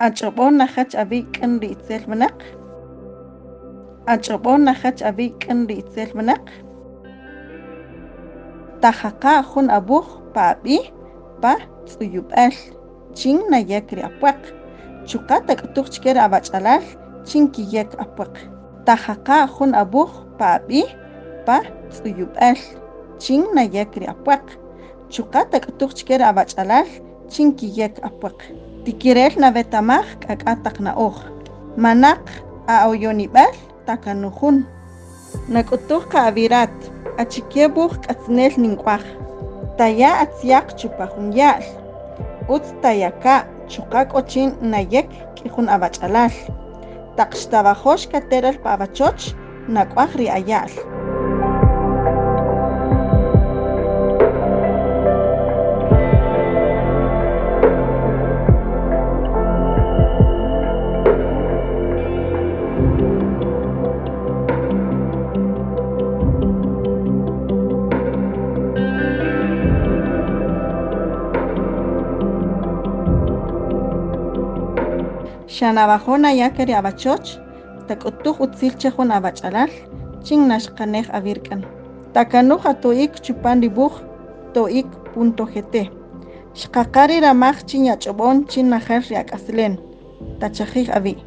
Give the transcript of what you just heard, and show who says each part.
Speaker 1: Ach'ob'on najäch awi' k'in ri itzel winäq? Ach'ob'on najäch awi' k'in ri itzel winäq? Tajaqa' jun awuj pa ab'i' pa tz'uyub'äl chin nayäk ri apwaq, chuqa' tak'utuj chke ri awach'alal chi nkiyäk apwaq. Tajaqa' jun awuj pa ab'i' pa tz'uyub'äl chin nayäk ri apwaq, chuqa' tak'utuj chke ri awach'alal chi nkiyäk apwaq. Tikirel nawetamaj k'ak'a taq na'oj. Manäq a'oyonib'al takanuj jun. Nak'utuj qa awi' rat, achike wuj k'atzinel nink'waj? Taya' atzyaq chupa jun ya'l. Ütz tayaka' chuqa' k'o chi nayäk k'i jun awach'alal. Taq xtawajo' xkatel äl pa awachoch, nak'waj ri aya'l. Xa nawajo' naya' ke ri awachoch, tak'utuj utzil che jun awach'alal chin naxqanej awi' rk'ën. Takanuj ato'ik chupan ri wuj to'ik.gt. Xqaqa ri ramaj chin yach'ob'on chin najäl ri ak'aslen. Tachajij awi'.